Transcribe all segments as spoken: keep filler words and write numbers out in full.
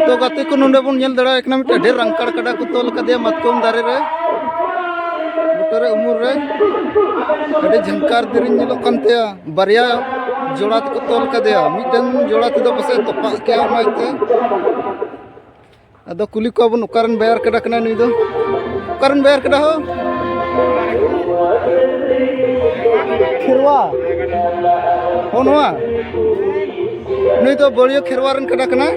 ᱛᱚ ᱜᱟᱛᱮ ᱠᱚ, ᱱᱚᱰᱮ ᱵᱚᱱ ᱧᱮᱞ ᱫᱟᱲᱮᱭᱟᱜ ᱠᱟᱱᱟ, ᱢᱤᱫᱴᱮᱱ ᱟᱹᱰᱤ ᱨᱟᱝᱠᱟᱲ ᱠᱟᱰᱟ ᱠᱚ ᱛᱚᱞ ᱟᱠᱟᱫᱮᱭᱟ ᱢᱟᱛᱠᱚᱢ ᱫᱟᱨᱮ ᱨᱮ, ᱵᱩᱴᱟᱹ ᱨᱮ, ᱩᱢᱩᱞ ᱨᱮ᱾ ᱟᱹᱰᱤ ᱡᱷᱟᱝᱠᱟᱨ ᱫᱮᱨᱮᱧ ᱧᱮᱞᱚᱜ ᱠᱟᱱ ᱛᱟᱭᱟ᱾ ᱵᱟᱨᱭᱟ ᱡᱚᱲᱟ ᱛᱮᱠᱚ ᱛᱚᱞ ᱠᱟᱫᱮᱭᱟ, ᱢᱤᱫᱴᱮᱱ ᱡᱚᱲᱟ ᱛᱮᱫᱚ ᱯᱟᱥᱮᱡ ᱛᱚᱯᱟᱜ ᱠᱮᱭᱟ, ᱚᱱᱟ ᱤᱭᱟᱹᱛᱮ᱾ ᱟᱫᱚ ᱠᱩᱞᱤ ᱠᱚᱣᱟ ᱵᱚᱱ, ᱚᱠᱟᱨᱮᱱ ᱵᱟᱭᱟᱨ ᱠᱟᱰᱟ ᱠᱟᱱᱟᱭ ᱱᱩᱭ ᱫᱚ? ᱚᱠᱟᱨᱮᱱ ᱵᱟᱭᱟᱨ ᱠᱟᱰᱟ ᱦᱳ? ᱠᱷᱮᱨᱣᱟ᱾ ᱦᱚᱸ, ᱱᱚᱣᱟ? ᱱᱩᱭ ᱫᱚ ᱵᱟᱹᱲᱭᱟᱹ ᱠᱷᱮᱨᱣᱟ ᱨᱮᱱ ᱠᱟᱰᱟ ᱠᱟᱱᱟᱭ᱾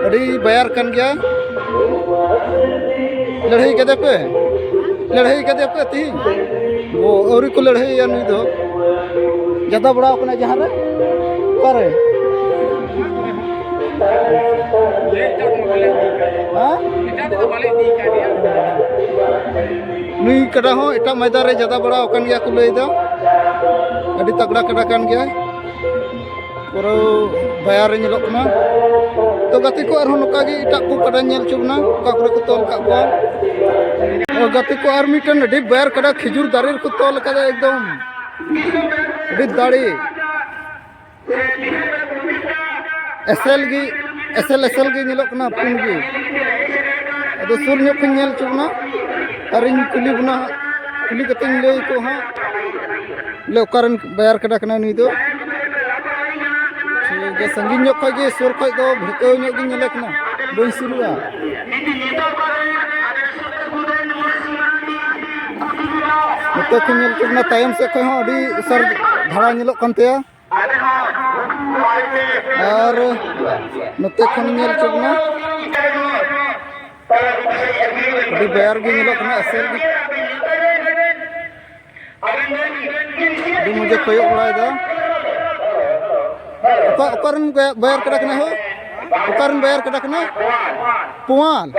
ᱟᱹᱰᱤ ᱵᱟᱭᱟᱨ ᱠᱟᱱ ᱜᱮᱭᱟ᱾ ᱞᱟᱹᱲᱦᱟᱹᱭ ᱠᱟᱫᱮ ᱯᱮ? ᱞᱟᱹᱲᱦᱟᱹᱭ ᱠᱟᱫᱮ ᱯᱮ ᱛᱤᱦᱤᱧ? ᱚ, ᱟᱹᱣᱨᱤ ᱠᱚ ᱞᱟᱹᱲᱦᱟᱹᱭᱟ ᱱᱩᱭ ᱫᱚ᱾ ᱡᱟᱫᱟ ᱵᱟᱲᱟᱣ ᱠᱟᱱᱟ ᱡᱟᱦᱟᱸ ᱨᱮ? ᱚᱠᱟᱨᱮ? ᱦᱮᱸ? ᱱᱩᱭ ᱠᱟᱰᱟ ᱦᱚᱸ ᱮᱴᱟᱜ ᱢᱚᱭᱫᱟᱱ ᱨᱮ ᱡᱟᱫᱟ ᱵᱟᱲᱟ ᱟᱠᱟᱱ ᱜᱮᱭᱟ ᱠᱚ ᱞᱟᱹᱭ ᱮᱫᱟ᱾ ᱟᱹᱰᱤ ᱛᱟᱜᱲᱟ ᱠᱟᱰᱟ ᱠᱟᱱ ᱜᱮᱭᱟᱭ᱾ ᱯᱩᱨᱟᱹ ᱵᱟᱭᱟᱨ ᱨᱮ ᱧᱮᱞᱚᱜ ᱠᱟᱱᱟ᱾ ᱛᱚ ᱜᱟᱛᱮ ᱠᱚ, ᱟᱨᱦᱚᱸ ᱱᱚᱝᱠᱟ ᱜᱮ ᱮᱴᱟᱜ ᱠᱚ ᱠᱟᱰᱟᱧ ᱧᱮᱞ ᱦᱚᱪᱚ ᱵᱚᱱᱟ, ᱚᱠᱟ ᱠᱚᱨᱮ ᱠᱚ ᱛᱚᱞ ᱠᱟᱜ ᱠᱚᱣᱟ᱾ ᱛᱚ ᱜᱟᱛᱮ ᱠᱚ, ᱟᱨ ᱢᱤᱫᱴᱮᱱ ᱟᱹᱰᱤ ᱵᱟᱭᱟᱨ ᱠᱟᱰᱟ ᱠᱷᱤᱡᱩᱨ ᱫᱟᱨᱮ ᱨᱮᱠᱚ ᱛᱚᱞ ᱟᱠᱟᱫᱟ, ᱮᱠᱫᱚᱢ ᱟᱹᱰᱤ ᱫᱟᱲᱮ᱾ ᱮᱥᱮᱞ ᱜᱮ, ᱮᱥᱮᱞ ᱮᱥᱮᱞ ᱜᱮ ᱧᱮᱞᱚᱜ ᱠᱟᱱᱟ, ᱯᱩᱸᱰ ᱜᱮ᱾ ᱟᱫᱚ ᱥᱩᱨ ᱧᱚᱜ ᱠᱷᱚᱱ ᱧᱮᱞ ᱦᱚᱪᱚ ᱵᱚᱱᱟ, ᱟᱨᱤᱧ ᱠᱩᱞᱤ ᱵᱚᱱᱟ, ᱠᱩᱞᱤ ᱠᱟᱛᱮᱧ ᱞᱟᱹᱭ ᱟᱠᱚ ᱦᱟᱸᱜ, ᱵᱚᱞᱮ ᱚᱠᱟᱨᱮᱱ ᱵᱟᱭᱟᱨ ᱠᱟᱰᱟ ᱠᱟᱱᱟᱭ ᱱᱩᱭ ᱫᱚ᱾ ᱴᱷᱤᱠ ᱜᱮᱭᱟ, ᱥᱟᱺᱜᱤᱧ ᱧᱚᱜ ᱠᱷᱚᱱ ᱜᱮ, ᱥᱩᱨ ᱠᱷᱚᱱ ᱫᱚ ᱵᱷᱤᱲᱠᱟᱹᱣ ᱧᱚᱜ ᱜᱤᱧ ᱧᱮᱞᱮ ᱠᱟᱱᱟ, ᱵᱟᱹᱧ ᱥᱩᱨᱩᱜᱼᱟ᱾ ᱱᱚᱛᱮ ᱠᱷᱚᱱ ᱧᱮᱞ ᱦᱚᱪᱚ ᱵᱚᱱᱟ, ᱛᱟᱭᱚᱢ ᱥᱮᱫ ᱠᱷᱚᱱ ᱦᱚᱸ ᱟᱹᱰᱤ ᱩᱥᱟᱹᱨ ᱫᱷᱟᱨᱟ ᱧᱮᱞᱚᱜ ᱠᱟᱱ ᱛᱟᱭᱟ᱾ ᱟᱨ ᱱᱚᱛᱮ ᱠᱷᱚᱱ ᱧᱮᱞ ᱦᱚᱪᱚ ᱵᱚᱱᱟ, ᱟᱹᱰᱤ ᱵᱟᱭᱟᱨ ᱜᱮ ᱧᱮᱞᱚᱜ ᱠᱟᱱᱟ, ᱮᱥᱮᱞ ᱜᱮ᱾ ᱟᱹᱰᱤ ᱢᱚᱡᱽ ᱮ ᱠᱚᱭᱚᱜ ᱵᱟᱲᱟᱭᱮᱫᱟ᱾ ᱚᱠᱟ, ᱚᱠᱟᱨᱮᱱ ᱵᱟᱭᱟᱨ ᱠᱟᱰᱟ ᱠᱟᱱᱟᱭ ᱦᱳ? ᱚᱠᱟᱨᱮᱱ ᱵᱟᱭᱟᱨ ᱠᱟᱰᱟ ᱠᱟᱱᱟᱭ? ᱯᱳᱣᱟᱞ᱾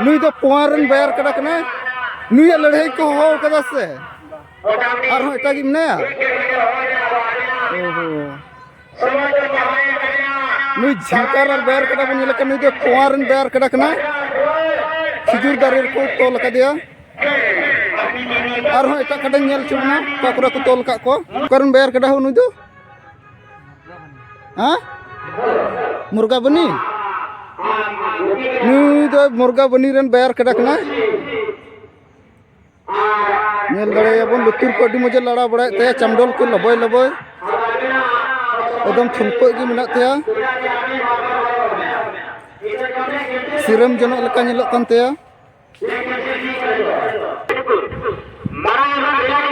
ᱱᱩᱭ ᱫᱚ ᱯᱳᱣᱟᱞ ᱨᱮᱱ ᱵᱟᱭᱟᱨ ᱠᱟᱰᱟ ᱠᱟᱱᱟᱭ᱾ ᱱᱩᱭᱟᱜ ᱞᱟᱹᱲᱦᱟᱹᱭ ᱠᱚ ᱦᱚᱦᱚ ᱠᱟᱫᱟ ᱥᱮ? ᱟᱨᱦᱚᱸ ᱮᱴᱟᱜᱤᱡ ᱢᱮᱱᱟᱭᱟ? ᱳᱦᱳ᱾ ᱱᱩᱭ ᱡᱷᱟᱝᱠᱟᱨ ᱟᱨ ᱵᱟᱭᱟᱨ ᱠᱟᱰᱟ ᱵᱚᱱ ᱧᱮᱞᱮ ᱠᱟᱱ, ᱱᱩᱭ ᱫᱚ ᱯᱳᱣᱟᱞ ᱨᱮᱱ ᱵᱟᱭᱟᱨ ᱠᱟᱰᱟ ᱠᱟᱱᱟᱭ᱾ ᱠᱷᱤᱡᱩᱨ ᱫᱟᱨᱮ ᱨᱮᱠᱚ ᱛᱚᱞ ᱟᱠᱟᱫᱮᱭᱟ᱾ ᱟᱨᱦᱚᱸ ᱮᱴᱟᱜ ᱠᱟᱰᱟᱧ ᱧᱮᱞ ᱦᱚᱪᱚ ᱵᱚᱱᱟ, ᱚᱠᱟ ᱠᱚᱨᱮ ᱠᱚ ᱛᱚᱞ ᱟᱠᱟᱫ ᱠᱚᱣᱟ᱾ ᱚᱠᱟᱨᱮᱱ ᱵᱟᱭᱟᱨ ᱠᱟᱰᱟ ᱦᱚᱸ ᱱᱩᱭ ᱫᱚ? ᱦᱮᱸ? ᱢᱩᱨᱜᱟᱵᱟᱹᱱᱤ? ᱱᱩᱭ ᱫᱚ ᱢᱩᱨᱜᱟᱵᱟᱹᱱᱤ ᱨᱮᱱ ᱵᱟᱭᱟᱨ ᱠᱟᱰᱟ ᱠᱟᱱᱟᱭ᱾ ᱧᱮᱞ ᱫᱟᱲᱮᱭᱟᱵᱚᱱ, ᱞᱩᱛᱩᱨ ᱠᱚ ᱟᱹᱰᱤ ᱢᱚᱡᱮ ᱞᱟᱲᱟᱣ ᱵᱟᱲᱟᱭᱮᱫ ᱛᱟᱭᱟ, ᱪᱟᱢᱰᱚᱞ ᱠᱚ ᱞᱚᱵᱚᱭ ᱞᱚᱵᱚᱭ, ᱮᱠᱫᱚᱢ ᱛᱷᱩᱞᱯᱟᱹᱜ ᱜᱮ ᱢᱮᱱᱟᱜ ᱛᱟᱭᱟ᱾ ᱥᱤᱨᱟᱹᱢ ᱡᱚᱱᱚᱜ ᱞᱮᱠᱟ ᱧᱮᱞᱚᱜ ᱠᱟᱱ ᱛᱟᱭᱟ᱾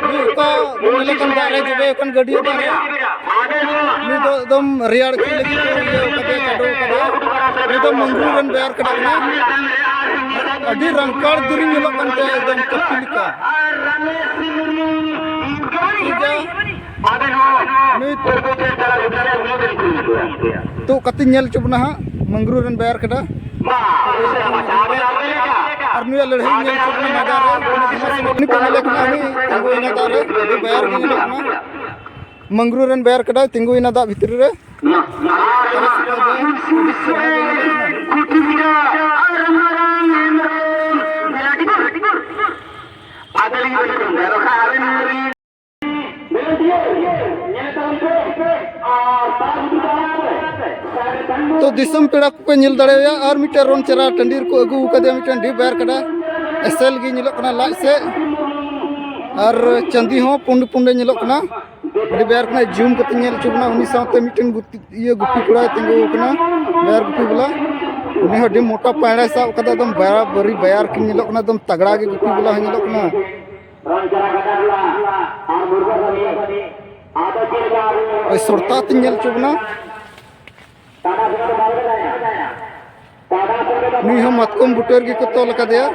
ᱱᱩᱭ ᱚᱠᱟ ᱵᱚᱱ ᱧᱮᱞᱮ ᱠᱟᱱ ᱫᱟᱜ ᱨᱮ ᱡᱚᱵᱮ ᱟᱠᱟᱱ ᱜᱟᱹᱰᱭᱟᱹ ᱫᱟᱜ ᱨᱮ, ᱱᱩᱭ ᱫᱚ ᱮᱠᱫᱚᱢ ᱨᱮᱭᱟᱲ ᱦᱚᱪᱚ ᱞᱟᱹᱜᱤᱫ ᱠᱚ ᱤᱭᱟᱹ ᱟᱠᱟᱫᱮᱭᱟ, ᱪᱟᱰᱚ ᱟᱠᱟᱫᱮᱭᱟ᱾ ᱱᱩᱭ ᱫᱚ ᱢᱟᱝᱜᱽᱨᱩ ᱨᱮᱱ ᱵᱟᱭᱟᱨ ᱠᱟᱰᱟ ᱠᱟᱱᱟᱭ᱾ ᱟᱹᱰᱤ ᱨᱟᱝᱠᱟᱲ ᱫᱮᱨᱮᱧ ᱧᱮᱞᱚᱜ ᱠᱟᱱ ᱛᱟᱭᱟ, ᱮᱠᱫᱚᱢ ᱠᱟᱹᱯᱤ ᱞᱮᱠᱟ᱾ ᱴᱷᱤᱠ ᱜᱮᱭᱟ, ᱱᱩᱭ ᱛᱩᱫ ᱠᱟᱛᱮᱧ ᱧᱮᱞ ᱦᱚᱪᱚ ᱵᱚᱱᱟ ᱦᱟᱸᱜ, ᱢᱟᱝᱜᱽᱨᱩ ᱨᱮᱱ ᱵᱟᱭᱟᱨ ᱠᱟᱰᱟ᱾ ᱟᱨ ᱱᱩᱭᱟᱜ ᱞᱟᱹᱲᱦᱟᱹᱭ ᱧᱮᱞ ᱦᱚᱪᱚ ᱵᱚᱱᱟ ᱢᱟᱡᱟ ᱨᱮ᱾ ᱩᱱᱤ ᱯᱮᱱᱮᱞᱮ ᱠᱟᱱᱟ, ᱩᱱᱤ ᱛᱤᱸᱜᱩᱭᱮᱱᱟ ᱫᱟᱜ ᱨᱮ, ᱟᱹᱰᱤ ᱵᱟᱭᱟᱨ ᱜᱮ ᱧᱮᱞᱚᱜ ᱠᱟᱱᱟ᱾ ᱢᱟᱝᱜᱽᱨᱩ ᱨᱮᱱ ᱵᱟᱭᱟᱨ ᱠᱟᱰᱟᱭ ᱛᱤᱸᱜᱩᱭᱮᱱᱟ ᱫᱟᱜ ᱵᱷᱤᱛᱨᱤ ᱨᱮ᱾ ᱛᱚ ᱫᱤᱥᱚᱢ ᱯᱮᱲᱟ ᱠᱚᱯᱮ ᱧᱮᱞ ᱫᱟᱲᱮᱭᱟᱭᱟ, ᱟᱨ ᱢᱤᱫᱴᱮᱱ ᱨᱚᱱ ᱪᱮᱨᱟ ᱴᱟᱺᱰᱤ ᱨᱮᱠᱚ ᱟᱹᱜᱩ ᱟᱠᱟᱫᱮᱭᱟ, ᱢᱤᱫᱴᱮᱱ ᱰᱷᱮᱨ ᱵᱟᱭᱟᱨ ᱠᱟᱰᱟ᱾ ᱮᱥᱮᱞ ᱜᱮ ᱧᱮᱞᱚᱜ ᱠᱟᱱᱟ ᱞᱟᱡ ᱥᱮᱫ, ᱟᱨ ᱪᱟᱸᱫᱤ ᱦᱚᱸ ᱯᱩᱸᱰ ᱯᱩᱸᱰᱮ ᱧᱮᱞᱚᱜ ᱠᱟᱱᱟ᱾ ᱟᱹᱰᱤ ᱵᱟᱭᱟᱨ ᱠᱟᱱᱟ, ᱡᱩᱢ ᱠᱟᱛᱮ ᱧᱮᱞ ᱦᱚᱪᱚ ᱵᱚᱱᱟ᱾ ᱩᱱᱤ ᱥᱟᱶᱛᱮ ᱢᱤᱫᱴᱮᱱ ᱜᱩᱛᱤ, ᱤᱭᱟᱹ ᱜᱩᱯᱤ ᱠᱚᱲᱟᱭ ᱛᱤᱸᱜᱩ ᱟᱠᱟᱱᱟ, ᱵᱟᱭᱟᱨ ᱜᱩᱯᱤ ᱵᱟᱞᱟ᱾ ᱩᱱᱤ ᱦᱚᱸ ᱟᱹᱰᱤ ᱢᱚᱴᱟ ᱯᱟᱭᱲᱟᱭ ᱥᱟᱵ ᱟᱠᱟᱫᱟ, ᱮᱠᱫᱚᱢ ᱵᱟᱨᱟᱵᱟᱹᱨᱤ ᱵᱟᱭᱟᱨ ᱠᱤᱱ ᱧᱮᱞᱚᱜ ᱠᱟᱱᱟ, ᱮᱠᱫᱚᱢ ᱛᱟᱜᱲᱟ ᱜᱮ ᱜᱩᱯᱤ ᱵᱟᱞᱟ ᱦᱚᱸ ᱧᱮᱞᱚᱜ ᱠᱟᱱᱟ᱾ ᱳᱭ ᱥᱚᱨᱛᱟ ᱛᱤᱧ ᱧᱮᱞ ᱦᱚᱪᱚ ᱵᱚᱱᱟ᱾ ᱱᱩᱭ ᱦᱚᱸ ᱢᱟᱛᱠᱚᱢ ᱵᱩᱴᱟᱹ ᱨᱮᱜᱮ ᱠᱚ ᱛᱚᱞ ᱟᱠᱟᱫᱮᱭᱟ᱾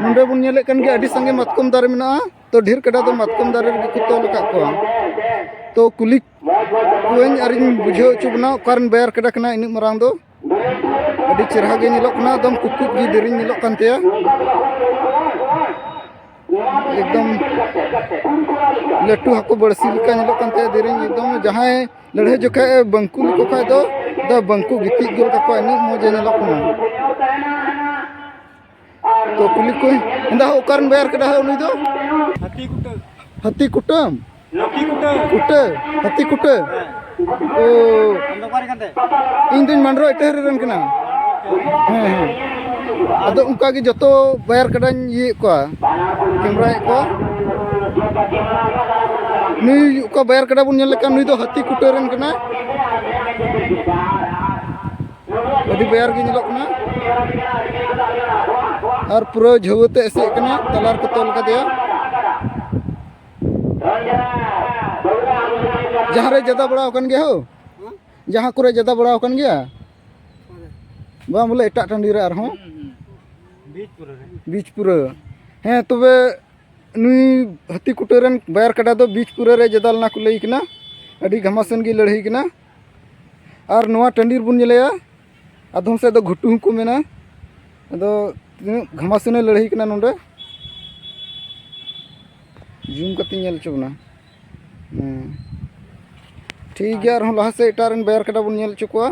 ᱱᱚᱰᱮ ᱵᱚᱱ ᱧᱮᱞᱮᱫ ᱠᱟᱱ ᱜᱮᱭᱟ, ᱟᱹᱰᱤ ᱥᱟᱸᱜᱮ ᱢᱟᱛᱠᱚᱢ ᱫᱟᱨᱮ ᱢᱮᱱᱟᱜᱼᱟ᱾ ᱛᱚ ᱰᱷᱮᱨ ᱠᱟᱰᱟ ᱫᱚ ᱢᱟᱛᱠᱚᱢ ᱫᱟᱨᱮ ᱨᱮᱜᱮ ᱠᱚ ᱛᱚᱞ ᱟᱠᱟᱫ ᱠᱚᱣᱟ᱾ ᱛᱚ ᱠᱩᱞᱤ ᱠᱚᱣᱟᱧ ᱟᱨᱤᱧ ᱵᱩᱡᱷᱟᱹᱣ ᱦᱚᱪᱚ ᱵᱚᱱᱟ, ᱚᱠᱟᱨᱮᱱ ᱵᱟᱭᱟᱨ ᱠᱟᱰᱟ ᱠᱟᱱᱟᱭ ᱤᱱᱟᱹᱜ ᱢᱟᱨᱟᱝ ᱫᱚ᱾ ᱟᱹᱰᱤ ᱪᱮᱨᱦᱟ ᱜᱮ ᱧᱮᱞᱚᱜ ᱠᱟᱱᱟ, ᱮᱠᱫᱚᱢ ᱠᱩᱠᱩᱡ ᱜᱮ ᱫᱮᱨᱮᱧ ᱧᱮᱞᱚᱜ ᱠᱟᱱ ᱛᱟᱭᱟ᱾ ᱮᱠᱫᱚᱢ ᱞᱟᱹᱴᱩ ᱦᱟᱹᱠᱩ ᱵᱟᱹᱲᱥᱤ ᱞᱮᱠᱟ ᱧᱮᱞᱚᱜ ᱠᱟᱱ ᱛᱟᱭᱟ ᱫᱮᱨᱮᱧ᱾ ᱮᱠᱫᱚᱢ ᱡᱟᱦᱟᱸᱭ ᱞᱟᱹᱲᱦᱟᱹᱭ ᱡᱚᱠᱷᱮᱡ ᱮ ᱵᱟᱹᱝᱠᱩ ᱞᱮᱠᱚ ᱠᱷᱟᱡ ᱫᱚ, ᱫᱚ ᱵᱟᱹᱝᱠᱩ ᱜᱤᱛᱤᱡ ᱜᱚᱫ ᱠᱟᱠᱚᱣᱟ, ᱤᱱᱟᱹᱜ ᱢᱚᱡᱽ ᱮ ᱧᱮᱞᱚᱜ ᱠᱟᱱᱟ᱾ ᱛᱚ ᱠᱩᱞᱤ ᱠᱚ ᱦᱮᱸᱫᱟ ᱦᱚᱸ ᱚᱠᱟᱨᱮᱱ ᱵᱟᱭᱟᱨ ᱠᱟᱰᱟ ᱦᱚᱸ ᱩᱱᱤ ᱫᱚ? ᱦᱟᱹᱛᱤ ᱠᱩᱴᱟᱹ᱾ ᱦᱟᱹᱛᱤ ᱠᱩᱴᱟᱹᱢ? ᱦᱟᱹᱛᱤ ᱠᱩᱴᱟᱹ᱾ ᱠᱩᱴᱟᱹ? ᱦᱟᱹᱛᱤ ᱠᱩᱴᱟᱹ? ᱦᱮᱸ᱾ ᱳ᱾ ᱟᱢ ᱫᱚ ᱚᱠᱟᱨᱮ ᱠᱟᱱ ᱛᱮ? ᱤᱧ ᱫᱩᱧ ᱢᱟᱱᱰᱨᱚ ᱤᱴᱟᱹᱦᱟᱹᱨᱤ ᱨᱮᱱ ᱠᱟᱱᱟ᱾ ᱦᱮᱸ, ᱦᱮᱸ᱾ ᱟᱫᱚ ᱚᱱᱠᱟ ᱜᱮ ᱡᱚᱛᱚ ᱵᱟᱭᱟᱨ ᱠᱟᱰᱟᱧ ᱤᱭᱟᱹᱭᱮᱫ ᱠᱚᱣᱟ, ᱠᱮᱢᱨᱟᱭᱮᱫ ᱠᱚᱣᱟ᱾ ᱱᱩᱭ ᱚᱠᱟ ᱵᱟᱭᱟᱨ ᱠᱟᱰᱟ ᱵᱚᱱ ᱧᱮᱞ ᱞᱮᱠᱷᱟᱱ, ᱱᱩᱭ ᱫᱚ ᱦᱟᱹᱛᱤ ᱠᱩᱴᱟᱹ ᱨᱮᱱ ᱠᱟᱱᱟᱭ᱾ ᱟᱹᱰᱤ ᱵᱟᱭᱟᱨ ᱜᱮ ᱧᱮᱞᱚᱜ ᱠᱟᱱᱟ᱾ ᱟᱨ ᱯᱩᱨᱟᱹ ᱡᱷᱟᱹᱣᱟᱹ ᱛᱮ ᱮᱥᱮᱫ ᱠᱟᱱᱟ, ᱛᱟᱞᱟ ᱨᱮᱠᱚ ᱛᱚᱞ ᱠᱟᱫᱮᱭᱟ᱾ ᱡᱟᱦᱟᱸ ᱨᱮ ᱡᱟᱫᱟ ᱵᱟᱲᱟ ᱟᱠᱟᱱ ᱜᱮᱭᱟ ᱦᱳ, ᱡᱟᱦᱟᱸ ᱠᱚᱨᱮ ᱡᱟᱫᱟ ᱵᱟᱲᱟ ᱟᱠᱟᱱ ᱜᱮᱭᱟ, ᱵᱟᱝ ᱵᱚᱞᱮ ᱮᱴᱟᱜ ᱴᱟᱺᱰᱤ ᱨᱮ ᱟᱨᱦᱚᱸ᱾ ᱵᱤᱡᱽ ᱯᱩᱨᱟᱹ᱾ ᱦᱮᱸ, ᱛᱚᱵᱮ ᱱᱩᱭ ᱦᱟᱹᱛᱤ ᱠᱩᱴᱟᱹ ᱨᱮᱱ ᱵᱟᱭᱟᱨ ᱠᱟᱰᱟ ᱫᱚ ᱵᱤᱡᱽ ᱯᱩᱨᱟᱹ ᱨᱮ ᱡᱟᱫᱟ ᱞᱮᱱᱟ ᱠᱚ ᱞᱟᱹᱭ ᱠᱟᱱᱟ᱾ ᱟᱹᱰᱤ ᱜᱷᱟᱢᱟᱥᱟᱱ ᱜᱮ ᱞᱟᱹᱲᱦᱟᱹᱭ ᱠᱟᱱᱟ᱾ ᱟᱨ ᱱᱚᱣᱟ ᱴᱟᱺᱰᱤ ᱨᱮᱵᱚᱱ ᱧᱮᱞᱮᱭᱟ, ᱟᱫᱚᱢ ᱥᱮᱫ ᱫᱚ ᱜᱷᱩᱴᱩ ᱦᱚᱸᱠᱚ ᱢᱮᱱᱟ᱾ ᱟᱫᱚ ᱛᱤᱱᱟᱹᱜ ᱜᱷᱟᱢᱟᱥᱟᱱᱮ ᱞᱟᱹᱲᱦᱟᱹᱭ ᱠᱟᱱᱟ ᱱᱚᱰᱮ, ᱡᱩᱢ ᱠᱟᱛᱮᱧ ᱧᱮᱞ ᱦᱚᱪᱚ ᱵᱚᱱᱟ᱾ ᱦᱮᱸ, ᱴᱷᱤᱠ ᱜᱮᱭᱟ, ᱟᱨᱦᱚᱸ ᱞᱟᱦᱟ ᱥᱮᱫ ᱮᱴᱟᱜ ᱨᱮᱱ ᱵᱟᱭᱟᱨ ᱠᱟᱰᱟ ᱵᱚᱱ ᱧᱮᱞ ᱦᱚᱪᱚ ᱠᱚᱣᱟ᱾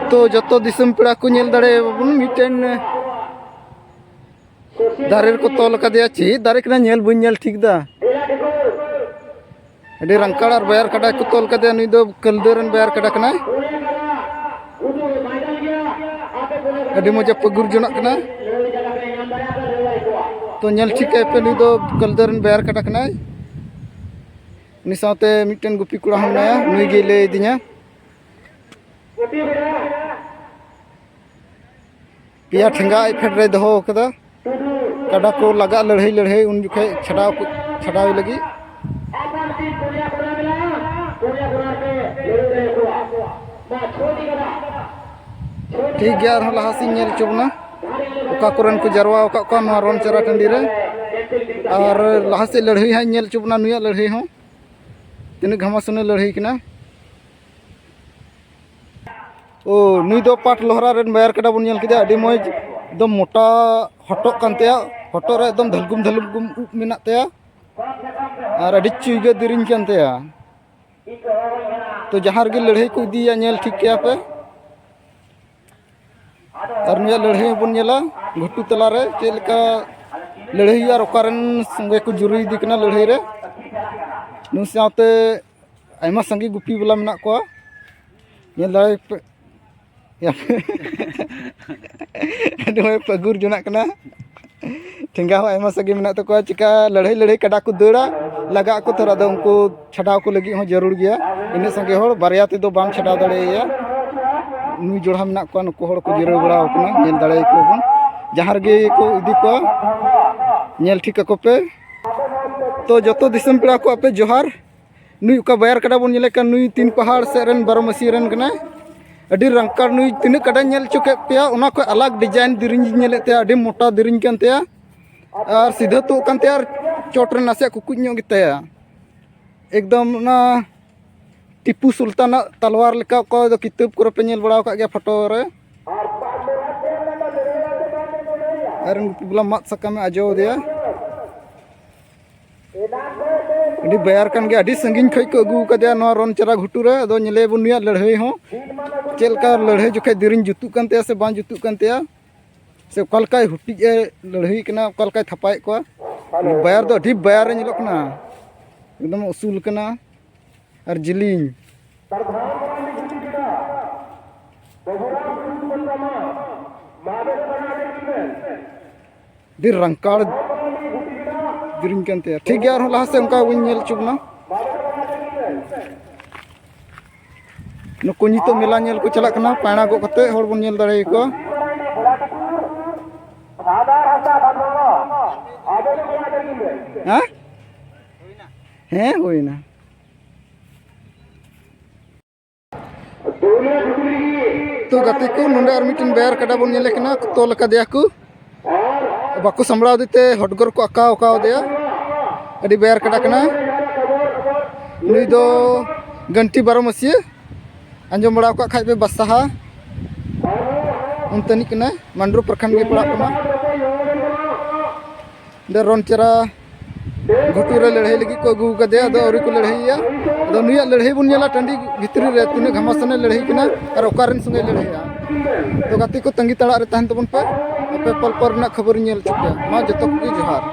ᱛᱚ ᱡᱚᱛᱚ ᱫᱤᱥᱚᱢ ᱯᱮᱲᱟ ᱠᱚ ᱧᱮᱞ ᱫᱟᱲᱮᱭᱟᱵᱚᱱ, ᱢᱤᱫᱴᱮᱱ ᱫᱟᱨᱮ ᱨᱮᱠᱚ ᱛᱚᱞ ᱟᱠᱟᱫᱮᱭᱟ᱾ ᱪᱮᱫ ᱫᱟᱨᱮ ᱠᱟᱱᱟ ᱧᱮᱞ ᱵᱟᱹᱧ ᱧᱮᱞ ᱴᱷᱤᱠ ᱫᱟ᱾ ᱟᱹᱰᱤ ᱨᱟᱝᱠᱟᱲ ᱟᱨ ᱵᱟᱭᱟᱨ ᱠᱟᱰᱟ ᱠᱚ ᱛᱚᱞ ᱠᱟᱫᱮᱭᱟ᱾ ᱱᱩᱭ ᱫᱚ ᱠᱟᱹᱞᱫᱟᱹ ᱨᱮᱱ ᱵᱟᱭᱟᱨ ᱠᱟᱰᱟ ᱠᱟᱱᱟᱭ᱾ ᱟᱹᱰᱤ ᱢᱚᱡᱽ ᱮ ᱯᱟᱹᱜᱩᱨ ᱡᱚᱱᱟᱜ ᱠᱟᱱᱟ᱾ ᱛᱚ ᱧᱮᱞ ᱴᱷᱤᱠ ᱠᱟᱭ ᱯᱮ, ᱱᱩᱭ ᱫᱚ ᱠᱟᱹᱞᱫᱟᱹ ᱨᱮᱱ ᱵᱟᱭᱟᱨ ᱠᱟᱰᱟ ᱠᱟᱱᱟᱭ᱾ ᱩᱱᱤ ᱥᱟᱶᱛᱮ ᱢᱤᱫᱴᱮᱱ ᱜᱩᱯᱤ ᱠᱚᱲᱟ ᱦᱚᱸ ᱢᱮᱱᱟᱭᱟ, ᱱᱩᱭ ᱜᱮᱭ ᱞᱟᱹᱭ ᱟᱹᱫᱤᱧᱟ᱾ ᱯᱮᱭᱟ ᱴᱷᱮᱸᱜᱟ ᱟᱡ ᱯᱷᱮᱰ ᱨᱮᱭ ᱫᱚᱦᱚ ᱟᱠᱟᱫᱟ᱾ ᱠᱟᱰᱟ ᱠᱚ ᱞᱟᱜᱟᱜ ᱞᱟᱹᱲᱦᱟᱹᱭ ᱞᱟᱹᱲᱦᱟᱹᱭ, ᱩᱱ ᱡᱚᱠᱷᱮᱡ ᱪᱷᱟᱰᱟᱣ ᱠᱚ, ᱪᱷᱟᱰᱟᱣ ᱞᱟᱹᱜᱤᱫ᱾ ᱴᱷᱤᱠ ᱜᱮᱭᱟ, ᱟᱨᱦᱚᱸ ᱞᱟᱦᱟ ᱥᱮᱫ ᱤᱧ ᱧᱮᱞ ᱦᱚᱪᱚ ᱵᱚᱱᱟ, ᱚᱠᱟ ᱠᱚᱨᱮᱱ ᱠᱚ ᱡᱟᱨᱣᱟ ᱟᱠᱟᱫ ᱠᱚᱣᱟ ᱱᱚᱣᱟ ᱨᱚᱱ ᱪᱟᱨᱟ ᱴᱟᱺᱰᱤ ᱨᱮ᱾ ᱟᱨ ᱞᱟᱦᱟ ᱥᱮᱫ ᱞᱟᱹᱲᱦᱟᱹᱭ ᱦᱟᱸᱜ ᱤᱧ ᱧᱮᱞ ᱦᱚᱪᱚ ᱵᱚᱱᱟ, ᱱᱩᱭᱟᱜ ᱞᱟᱹᱲᱦᱟᱹᱭ ᱦᱚᱸ ᱛᱤᱱᱟᱹᱜ ᱜᱷᱟᱢᱟᱥᱩᱱᱮ ᱞᱟᱹᱲᱦᱟᱹᱭ ᱠᱟᱱᱟ᱾ ᱳ, ᱱᱩᱭ ᱫᱚ ᱯᱟᱴ ᱞᱚᱦᱨᱟ ᱨᱮᱱ ᱵᱟᱭᱟᱨ ᱠᱟᱰᱟ ᱵᱚᱱ ᱧᱮᱞ ᱠᱮᱫᱮᱭᱟ, ᱟᱹᱰᱤ ᱢᱚᱡᱽ, ᱮᱠᱫᱚᱢ ᱢᱚᱴᱟ ᱦᱚᱴᱚᱜ ᱠᱟᱱ ᱛᱟᱭᱟ, ᱦᱚᱴᱚᱜ ᱨᱮ ᱮᱠᱫᱚᱢ ᱫᱷᱟᱹᱞᱜᱩᱢ ᱫᱷᱟᱹᱞᱜᱩᱢ ᱩᱵ ᱢᱮᱱᱟᱜ ᱛᱟᱭᱟ, ᱟᱨ ᱟᱹᱰᱤ ᱪᱩᱭᱜᱟᱹ ᱫᱮᱨᱮᱧ ᱠᱟᱱ ᱛᱟᱭᱟ᱾ ᱛᱚ ᱡᱟᱦᱟᱸ ᱨᱮᱜᱮ ᱞᱟᱹᱲᱦᱟᱹᱭ ᱠᱚ ᱤᱫᱤᱭᱟ, ᱧᱮᱞ ᱴᱷᱤᱠ ᱠᱮᱭᱟ ᱯᱮ᱾ ᱟᱨ ᱱᱩᱭᱟᱜ ᱞᱟᱹᱲᱦᱟᱹᱭ ᱵᱚᱱ ᱧᱮᱞᱟ, ᱜᱷᱩᱴᱩ ᱛᱟᱞᱟᱨᱮ ᱪᱮᱫ ᱞᱮᱠᱟ ᱞᱟᱹᱲᱦᱟᱹᱭ ᱦᱩᱭᱩᱜᱼᱟ ᱟᱨ ᱚᱠᱟᱨᱮᱱ ᱥᱚᱸᱜᱮ ᱠᱚ ᱡᱩᱨᱤ ᱤᱫᱤ ᱠᱟᱱᱟ ᱞᱟᱹᱲᱦᱟᱹᱭ ᱨᱮ᱾ ᱱᱩᱭ ᱥᱟᱶᱛᱮ ᱟᱭᱢᱟ ᱥᱟᱸᱜᱮ ᱜᱩᱯᱤ ᱵᱟᱞᱟ ᱢᱮᱱᱟᱜ ᱠᱚᱣᱟ, ᱧᱮᱞ ᱫᱟᱲᱮ ᱯᱮ᱾ ᱟᱹᱰᱤ ᱢᱚᱡᱽ ᱯᱟᱹᱜᱩᱨ ᱡᱚᱱᱟᱜ ᱠᱟᱱᱟ᱾ ᱴᱷᱮᱸᱜᱟ ᱦᱚᱸ ᱟᱭᱢᱟ ᱥᱟᱸᱜᱮ ᱢᱮᱱᱟᱜ ᱛᱟᱠᱚᱣᱟ᱾ ᱪᱤᱠᱟ ᱞᱟᱹᱲᱦᱟᱹᱭ ᱞᱟᱹᱲᱦᱟᱹᱭ ᱠᱟᱰᱟ ᱠᱚ ᱫᱟᱹᱲᱟ, ᱞᱟᱜᱟᱜ ᱟᱠᱚ ᱛᱷᱚᱨ, ᱟᱫᱚ ᱩᱱᱠᱩ ᱪᱷᱟᱰᱟᱣ ᱠᱚ ᱞᱟᱹᱜᱤᱫ ᱦᱚᱸ ᱡᱟᱹᱨᱩᱲ ᱜᱮᱭᱟ᱾ ᱤᱱᱟᱹᱜ ᱥᱟᱸᱜᱮ ᱦᱚᱲ ᱵᱟᱨᱭᱟ ᱛᱮᱫᱚ ᱵᱟᱢ ᱪᱷᱟᱰᱟᱣ ᱫᱟᱲᱮᱭᱟᱭᱟ᱾ ᱱᱩᱭ ᱡᱚᱲᱟ ᱢᱮᱱᱟᱜ ᱠᱚᱣᱟ, ᱱᱩᱠᱩ ᱦᱚᱲ ᱠᱚ ᱡᱤᱨᱟᱹᱣ ᱵᱟᱲᱟ ᱟᱠᱟᱱᱟ, ᱧᱮᱞ ᱫᱟᱲᱮᱭᱟᱠᱚ ᱵᱚᱱ᱾ ᱡᱟᱦᱟᱸ ᱨᱮᱜᱮ ᱠᱚ ᱤᱫᱤ ᱠᱚᱣᱟ, ᱧᱮᱞ ᱴᱷᱤᱠ ᱟᱠᱚ ᱯᱮ᱾ ᱛᱚ, ᱡᱚᱛᱚ ᱫᱤᱥᱚᱢ ᱯᱮᱲᱟ ᱠᱚ, ᱟᱯᱮ ᱡᱚᱦᱟᱨ᱾ ᱱᱩᱭ ᱚᱠᱟ ᱵᱟᱭᱟᱨ ᱠᱟᱰᱟ ᱵᱚᱱ ᱧᱮᱞᱮ ᱠᱟᱱ, ᱱᱩᱭ ᱛᱤᱱ ᱯᱟᱦᱟᱲ ᱥᱮᱫ ᱨᱮᱱ ᱵᱟᱨᱚ ᱢᱟᱹᱥᱤ ᱨᱮᱱ ᱠᱟᱱᱟᱭ᱾ ᱟᱹᱰᱤ ᱨᱟᱝᱠᱟᱲ, ᱱᱩᱭ ᱛᱤᱱᱟᱹᱜ ᱠᱟᱰᱟᱧ ᱧᱮᱞ ᱦᱚᱪᱚ ᱠᱮᱫ ᱯᱮᱭᱟ, ᱚᱱᱟ ᱠᱷᱚᱱ ᱟᱞᱟᱜᱽ design ᱫᱮᱨᱮᱧ ᱤᱧ ᱧᱮᱞᱮᱫ ᱛᱟᱭᱟ᱾ ᱟᱹᱰᱤ ᱢᱚᱴᱟ ᱫᱮᱨᱮᱧ ᱠᱟᱱ ᱛᱟᱭᱟ ᱟᱨ ᱥᱤᱫᱷᱟᱹ ᱛᱩᱫ ᱠᱟᱱ ᱛᱟᱭᱟ ᱟᱨ ᱪᱚᱴ ᱨᱮ ᱱᱟᱥᱮᱭᱟᱜ ᱠᱩᱠᱩᱡ ᱧᱚᱜ ᱜᱮᱛᱟᱭᱟ᱾ ᱮᱠᱫᱚᱢ ᱚᱱᱟ ᱴᱤᱯᱩ ᱥᱩᱞᱛᱟᱱᱟᱜ ᱛᱟᱞᱣᱟᱨ ᱞᱮᱠᱟ, ᱚᱠᱚᱭ ᱫᱚ ᱠᱤᱛᱟᱹᱵ ᱠᱚᱨᱮ ᱯᱮ ᱧᱮᱞ ᱵᱟᱲᱟ ᱟᱠᱟᱫ ᱜᱮᱭᱟ, ᱯᱷᱳᱴᱳ ᱨᱮ᱾ ᱟᱨ ᱩᱱᱠᱩ ᱵᱚᱞᱮ ᱢᱟᱫ ᱥᱟᱠᱟᱢᱮ ᱟᱡᱚ ᱟᱫᱮᱭᱟ᱾ ᱟᱹᱰᱤ ᱵᱟᱭᱟᱨ ᱠᱟᱱ ᱜᱮᱭᱟ, ᱟᱹᱰᱤ ᱥᱟᱺᱜᱤᱧ ᱠᱷᱚᱱ ᱠᱚ ᱟᱹᱜᱩ ᱟᱠᱟᱫᱮᱭᱟ ᱱᱚᱣᱟ ᱨᱚᱱ ᱪᱟᱨᱟ ᱜᱷᱩᱴᱩ ᱨᱮ᱾ ᱟᱫᱚ ᱧᱮᱞᱮᱭᱟᱵᱚᱱ ᱱᱩᱭᱟᱜ ᱞᱟᱹᱲᱦᱟᱹᱭ ᱦᱚᱸ, ᱪᱮᱫ ᱞᱮᱠᱟ ᱞᱟᱹᱲᱦᱟᱹᱭ ᱡᱚᱠᱷᱮᱡ ᱫᱮᱨᱮᱧ ᱡᱩᱛᱩᱜ ᱠᱟᱱ ᱛᱟᱭᱟ ᱥᱮ ᱵᱟᱝ ᱡᱩᱛᱩᱜ ᱠᱟᱱ ᱛᱟᱭᱟ, ᱥᱮ ᱚᱠᱟ ᱞᱮᱠᱟᱭ ᱦᱩᱴᱤᱡ ᱮ ᱞᱟᱹᱲᱦᱟᱹᱭ ᱠᱟᱱᱟ, ᱚᱠᱟ ᱞᱮᱠᱟᱭ ᱛᱷᱟᱯᱟᱭᱮᱫ ᱠᱚᱣᱟ᱾ ᱵᱟᱭᱟᱨ ᱫᱚ ᱟᱹᱰᱤ ᱵᱟᱭᱟᱨ ᱮ ᱧᱮᱞᱚᱜ ᱠᱟᱱᱟ, ᱮᱠᱫᱚᱢ ᱩᱥᱩᱞ ᱠᱟᱱᱟ ᱟᱨ ᱡᱤᱞᱤᱧ᱾ ᱟᱹᱰᱤ ᱨᱟᱝᱠᱟᱲ ᱫᱮᱨᱮᱧ ᱠᱟᱱ ᱛᱟᱭᱟ᱾ ᱴᱷᱤᱠ ᱜᱮᱭᱟ, ᱟᱨᱦᱚᱸ ᱞᱟᱦᱟ ᱥᱮᱫ ᱚᱱᱠᱟ ᱵᱚᱱ ᱧᱮᱞ ᱦᱚᱪᱚ ᱵᱚᱱᱟ᱾ ᱱᱩᱠᱩ ᱱᱤᱛᱚᱜ ᱢᱮᱞᱟ ᱧᱮᱞ ᱠᱚ ᱪᱟᱞᱟᱜ ᱠᱟᱱᱟ, ᱯᱟᱭᱲᱟ ᱜᱚᱜ ᱠᱟᱛᱮ ᱦᱚᱲ ᱵᱚᱱ ᱧᱮᱞ ᱫᱟᱲᱮᱭᱟᱠᱚᱣᱟ᱾ ᱦᱮᱸ? ᱦᱮᱸ, ᱦᱩᱭᱱᱟ᱾ ᱛᱚ ᱜᱟᱛᱮ ᱠᱚ, ᱱᱚᱰᱮ ᱟᱨ ᱢᱤᱫᱴᱮᱱ ᱵᱟᱭᱟᱨ ᱠᱟᱰᱟ ᱵᱚᱱ ᱧᱮᱞᱮ ᱠᱟᱱᱟ, ᱛᱚᱞ ᱟᱠᱟᱫᱮᱭᱟ ᱠᱚ᱾ ᱵᱟᱠᱚ ᱥᱟᱢᱵᱲᱟᱣ ᱫᱤᱛᱮ ᱦᱚᱴᱜᱚᱨ ᱠᱚ ᱟᱠᱟᱣ ᱟᱠᱟᱣ ᱫᱮᱭᱟ᱾ ᱟᱹᱰᱤ ᱵᱟᱭᱟᱨ ᱠᱟᱰᱟ ᱠᱟᱱᱟ᱾ ᱱᱩᱭ ᱫᱚ ᱜᱟᱱᱴᱤ ᱵᱟᱨᱚ ᱢᱟᱹᱥᱤᱭᱟᱹ, ᱟᱸᱡᱚᱢ ᱵᱟᱲᱟ ᱟᱠᱟᱫ ᱠᱷᱟᱡ ᱯᱮ, ᱵᱟᱥᱟᱦᱟ ᱚᱱᱛᱮᱱᱤᱡ ᱠᱟᱱᱟᱭ, ᱢᱟᱱᱰᱨᱳ ᱯᱨᱚᱠᱷᱚᱸᱰ ᱜᱮ ᱯᱟᱲᱟᱜ ᱠᱟᱱᱟ᱾ ᱚᱸᱰᱮ ᱨᱚᱱ ᱪᱮᱨᱟ ᱜᱷᱩᱴᱩ ᱨᱮ ᱞᱟᱹᱲᱦᱟᱹᱭ ᱞᱟᱹᱜᱤᱫ ᱠᱚ ᱟᱹᱜᱩ ᱟᱠᱟᱫᱮᱭᱟ, ᱟᱫᱚ ᱟᱹᱣᱨᱤ ᱠᱚ ᱞᱟᱹᱲᱦᱟᱹᱭᱮᱭᱟ᱾ ᱟᱫᱚ ᱱᱩᱭᱟᱜ ᱞᱟᱹᱲᱦᱟᱹᱭ ᱵᱚᱱ ᱧᱮᱞᱟ, ᱴᱟᱺᱰᱤ ᱵᱷᱤᱛᱨᱤ ᱨᱮ ᱛᱤᱱᱟᱹᱜ ᱜᱷᱟᱢᱟᱥᱟᱱᱮ ᱞᱟᱹᱲᱦᱟᱹᱭ ᱠᱟᱱᱟ ᱟᱨ ᱚᱠᱟᱨᱮᱱ ᱥᱚᱸᱜᱮ ᱞᱟᱹᱲᱦᱟᱹᱭᱟ᱾ ᱛᱚ ᱜᱟᱛᱮ ᱠᱚ, ᱛᱟᱺᱜᱤ ᱛᱟᱲᱟᱜ ᱨᱮ ᱛᱟᱦᱮᱱ ᱛᱟᱵᱚᱱ ᱯᱮ, ᱟᱯᱮ ᱯᱚᱞ ᱯᱚᱞ ᱨᱮᱱᱟᱜ ᱠᱷᱚᱵᱚᱨ ᱤᱧ ᱧᱮᱞ ᱦᱚᱪᱚ ᱯᱮᱭᱟ᱾ ᱢᱟ ᱡᱚᱛᱚ ᱠᱚᱜᱮ ᱡᱚᱦᱟᱨ᱾